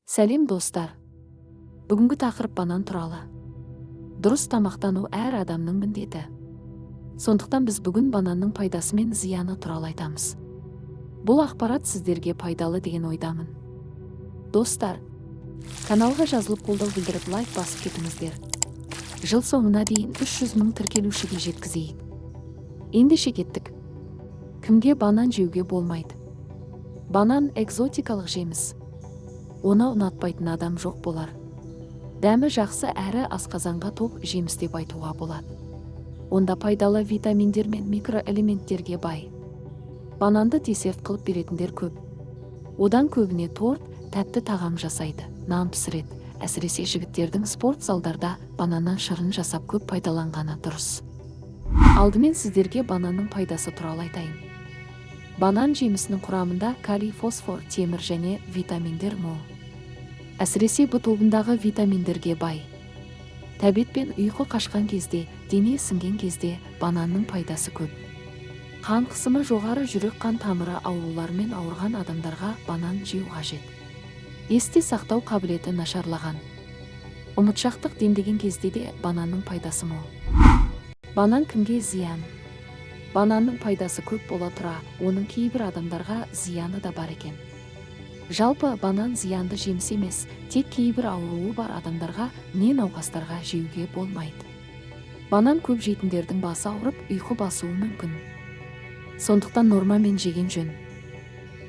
Сәлем, достар! Бүгінгі тақырып банан туралы. Дұрыс тамақтану әр адамның міндеті. Сондықтан біз бүгін бананның пайдасы мен зияны туралы айтамыз. Бұл ақпарат сіздерге пайдалы деген ойдамын. Достар, каналға жазылып, қолдау білдіріп, лайк басып кетіңіздер. Жыл соңына дейін 300 мың тіркелушіге жеткізейік. Ендеше, кеттік. Кімге банан жеуге болмайды? Банан – экзотикалық жеміс. Оны ұнатпайтын адам жоқ болар. Дәмі жақсы әрі асқазанға тоқ жеміс деп айтуға болады. Онда пайдалы витаминдер мен микроэлементтерге бай. Бананды десерт қылып беретіндер көп. Одан көбіне торт, тәтті тағам жасайды, нан пісіреді. Әсіресе жігіттердің спорт залдарда бананнан шырын жасап көп пайдаланғаны дұрыс. Алдымен сіздерге бананның пайдасы туралы айтайын. Банан жемісінің құрамында калий, фосфор, темір және витаминдер мол. Әсіресе Б тобындағы витаминдерге бай. Тәбет пен ұйқы қашқан кезде, дене ісінген кезде бананның пайдасы көп. Қан қысымы жоғары, жүрек қан тамыры ауруларымен ауырған адамдарға банан жеу қажет. Есте сақтау қабілеті нашарлаған, ұмытшақтық дендеген кезде де бананның пайдасы мол. Банан кімге зиян? Бананның пайдасы көп бола тұра, оның кейбір адамдарға зияны да бар екен. Жалпы, банан зиянды жеміс емес, тек кейбір ауруы бар адамдарға не науқастарға жеуге болмайды. Банан көп жейтіндердің басы ауырып, ұйқы басуы мүмкін. Сондықтан нормамен жеген жөн.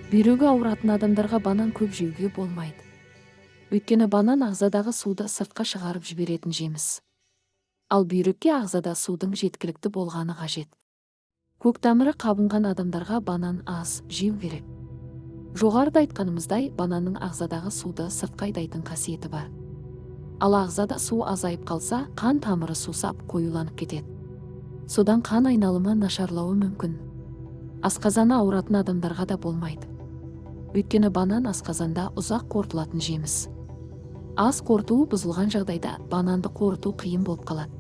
Бүйрегі ауыратын адамдарға банан көп жеуге болмайды. Өйткені банан ағзадағы суды сыртқа шығарып жіберетін жеміс. Ал бүйрекке ағзада судың жеткілікті болғаны қажет. Көктамыры қабынған адамдарға банан аз жеу керек. Жоғарыда айтқанымыздай, бананның ағзадағы суды сыртқа айдайтын қасиеті бар. Ал ағзада су азайып қалса, қан тамыры сусап, қоюланып кетеді. Содан қан айналымы нашарлауы мүмкін. Асқазаны ауыратын адамдарға да болмайды. Өйткені банан асқазанда ұзақ қорытылатын жеміс. Ас қорытуы бұзылған жағдайда бананды қорыту қиын болып қалады.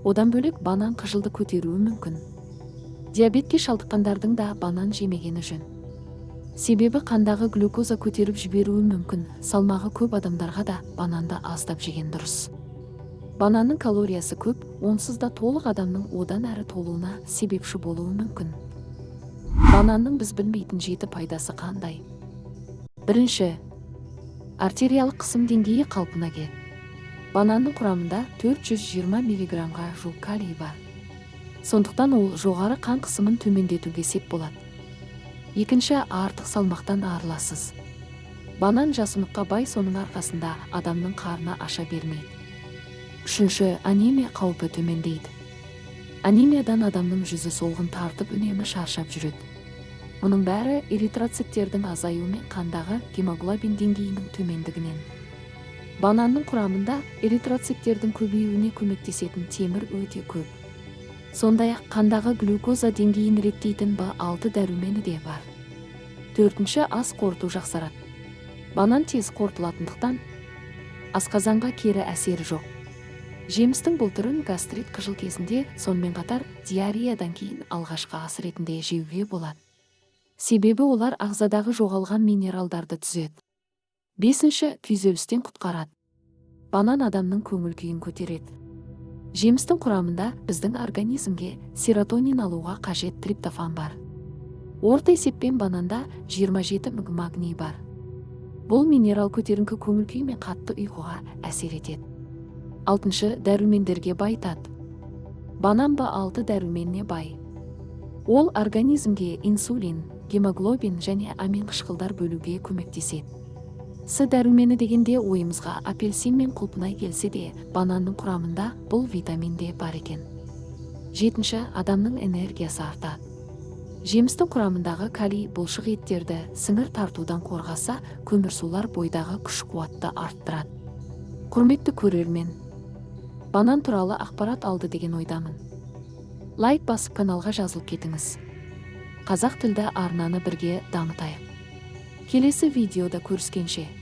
Одан бөлек, банан қыжылды көтеруі мүмкін. Диабетке шалдыққандардың да банан жемегені жөн. Себебі қандағы глюкоза көтеріп жіберуі мүмкін. Салмағы көп адамдарға да бананды аздап жеген дұрыс. Бананның калориясы көп, онсыз да толық адамның одан әрі толуына себепші болуы мүмкін. Бананның біз білмейтін жеті пайдасы қандай? Бірінші, артериялық қысым деңгейі қалпына келеді. Бананның құрамында 420 миллиграммға жуық калий бар. Сондықтан ол жоғары қан қысымын төмендетуге сеп болады. Екінші, артық салмақтан арыласыз. Банан жасұныққа бай, соның арқасында адамның қарны аша бермейді. Үшінші, анемия қаупі төмендейді. Анемиядан адамның жүзі солғын тартып, үнемі шаршап жүреді. Мұның бәрі эритроциттердің азаюы мен қандағы гемоглобин деңгейінің төмендігінен. Бананның құрамында эритроциттердің көбеюіне көмектесетін темір өте көп. Сондай ақ қандағы глюкоза деңгейін реттейтін Б6 дәрумені де бар. Төртінші, ас қорыту жақсарады. Банан тез қорытылатындықтан, асқазанға кері әсері жоқ. Жемістің бұл түрін гастрит, қыжыл кезінде, сонымен қатар диареядан кейін алғашқы ас ретінде жеуге болады. Себебі олар ағзадағы жоғалған минералдарды түзеді. Бесінші, күйзелістен құтқарады. Банан адамның көңіл күйін көтереді. Жемістің құрамында біздің организмге серотонин алуға қажет триптофан бар. Орта есеппен бананда 27 мг магний бар. Бұл минерал көтеріңкі көңіл күй мен қатты ұйқыға әсер етеді. Алтыншы, дәрумендерге байытады. Банан Б6 дәруменіне бай. Ол организмге инсулин, гемоглобин және амин қышқылдар бөлуге көмектеседі. С дәрумені дегенде ойымызға апельсин мен құлпынай келсе де, бананның құрамында бұл витамин де бар екен. Жетінші, адамның энергиясы артады. Жемістің құрамындағы калий бұлшық еттерді сіңір тартудан қорғаса, көмірсулар бойдағы күш қуатты арттырады. Құрметті көрермен, банан туралы ақпарат алды деген ойдамын. Лайк басып, каналға жазылып кетіңіз. Қазақ тілді арнаны бірге дамытайық. Келесі видеода көріскенше!